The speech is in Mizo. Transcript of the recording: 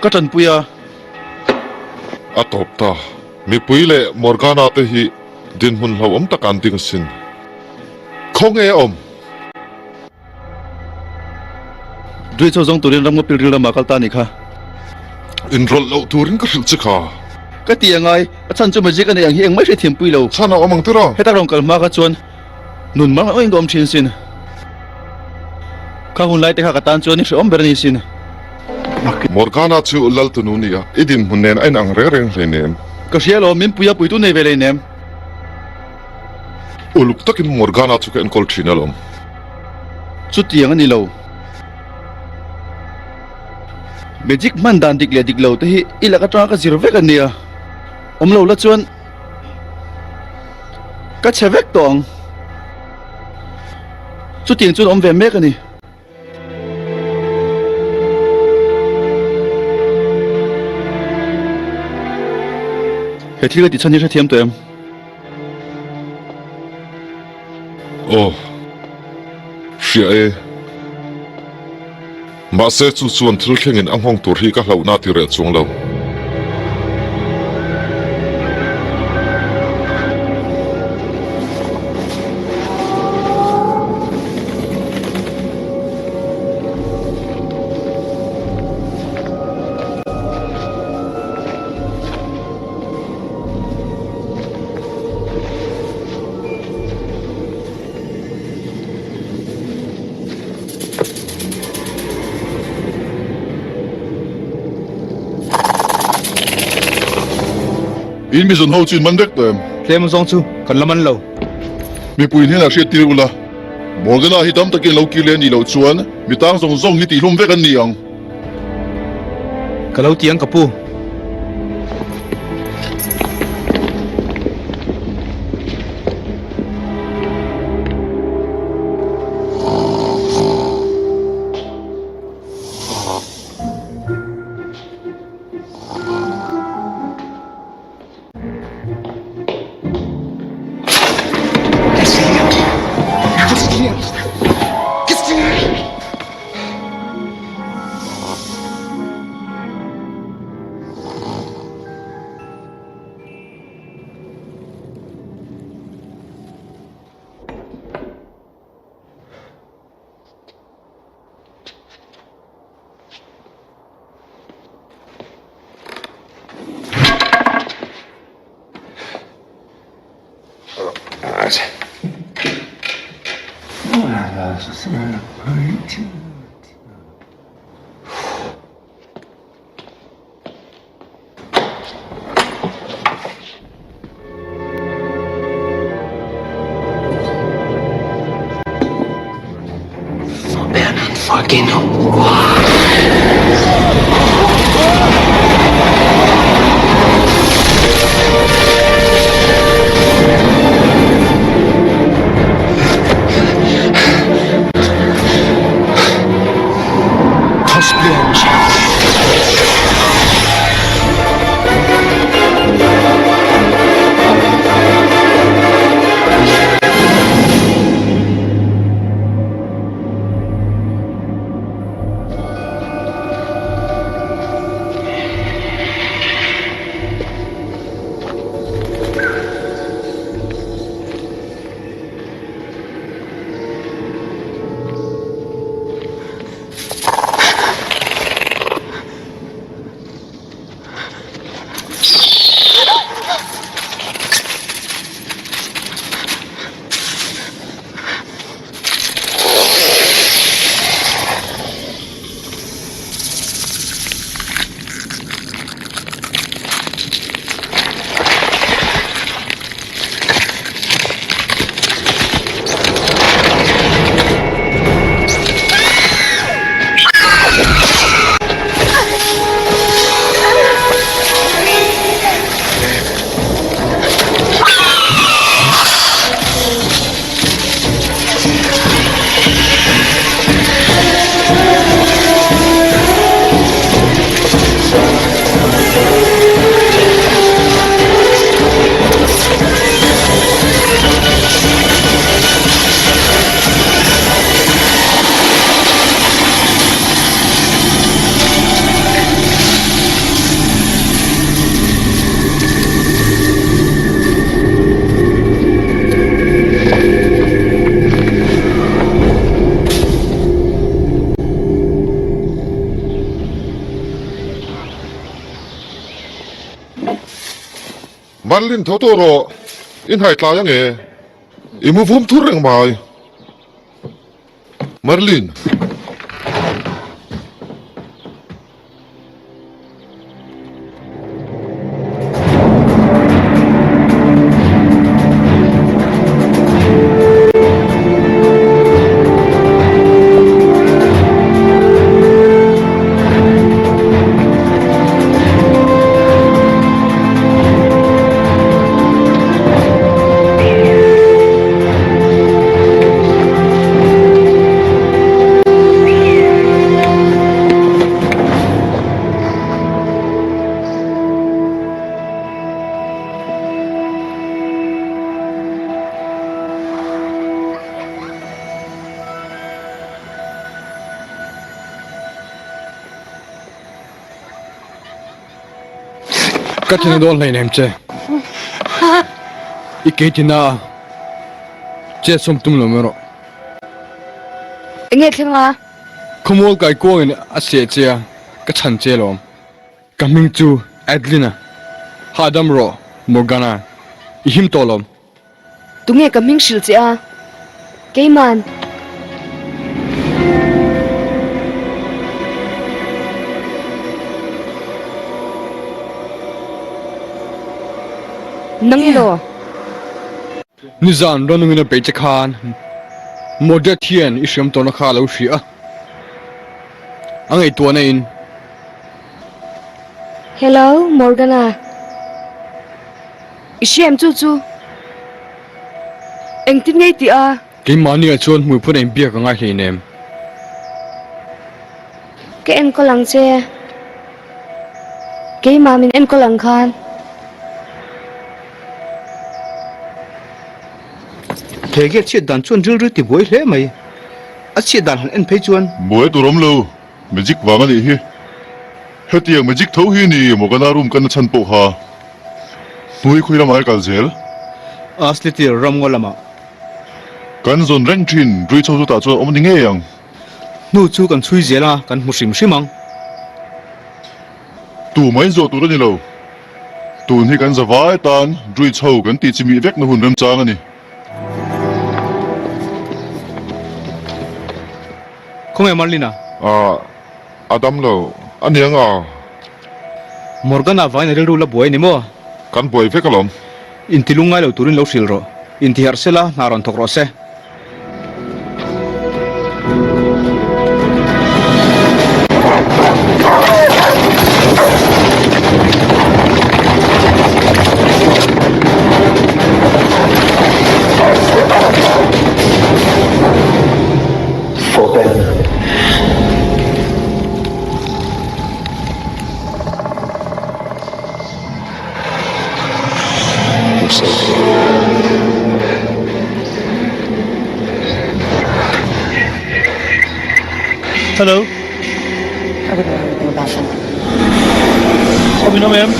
Ka tanpui a. A tawp ta. Mipui leh Morgana te hi dinhmun hlauhawm tak an ding asin. Khawnge a awm? Druid ho zawng turin ramngaw pilril ramah kal ta a nih kha. Inrawlh loh turin ka hrilh che kha. Ka ti a ngai, a chhan chu magic a nei ang hi engmah hriatthiam pui lo. Chhan a awm ang tir a. Heta rawn kal hma kha chuan nun mar ngawih ngawih ka awm thin sin. Kha hun lai te kha ka tan chuan i hrehawm ber a ni sin. Morgana chu lal tunu nia, i dinhmun nen a inang reng reng hleinem. Ka hria alawm, min pui a puitu nei ve hleinem. Uluk takin Morgana chu ka enkawl thin alawm. Chutiang a ni lo. Magic hman dan dik leh dik lo te hi i lak atanga ka zir vek a nia. Awm lo la chuan ka chhe vek tawh ang. Chutiang chuan awm ve mek a ni. He thil ka tih chhan hi hrethiam tawh em? Aw, hria e. Mahse chu chuan thil thlengin a nghawng tur hi ka hlauhna ti reh chuang lo. In mi zawn ho chu in man vek tawh em? Tlem zawng chu kan la man lo. Mipui hnenah hriat tir ula, Morgana hi tam takin lo kir leh a nih loh chuan mi tang zawng zawng hi tihhlum vek an ni ang. Ka lo ti ang ka pu. Merlin tho tawh rawh, i hnai tlai ange, i mu vum thur reng mai. Merlin. Ka thina dawn hleinem che. I kei tina a chet sawm tum lo mai rawh. Enge thleng a? Khawmual kai kuangin a seh che a, ka chhan che alawm. Ka hming chu Adeline a. Hahdam rawh Morgana, i him tawh alawm. Tunge ka hming hrilh che a? Keiman. Nang ilo. Nizan rawnungin a bei che khan Mordred hian i hriam tawhna kha a lo hria a, a ngaihtuahna in. Hello, Morgana. I hria em chu chu? Engtin nge i tih a? Keimahni ah chuan hmuiphun a inbiak a ngai hleinem. Ka enkawl ang che. Keimah min enkawl ang khan. He gate chhiat dan chuan rilru ti buai hle mai. A chhiat dan han en phei chuan. Buai tur awm lo. Magic vang a nih hi. Hetiang magic tho hi ni Morgana room kan a chhan pawh kha. Hnuai khawi lamah i kal zel. A slitir ram ngaw lamah. Kan zawn reng thin, Rui chho chutah chuan awm ni ngei ang. Hnu chu kan chhui zel a, kan hmu hrim hrim ang. Tu mai zawh tur a ni lo. Tun hi kan zavai tan Rui chho kan tih chimih vekna hun remchang a ni. Khawnge Marlina? Ah, a dam lo. A niang a. Morgana vangin a rilru la buai a ni maw? Kan buai vek alawm. Inti lungngai lo turin lo hrilh rawh. Inti harh sela, hna rawn thawk rawh se. Hello. Awm in awm em?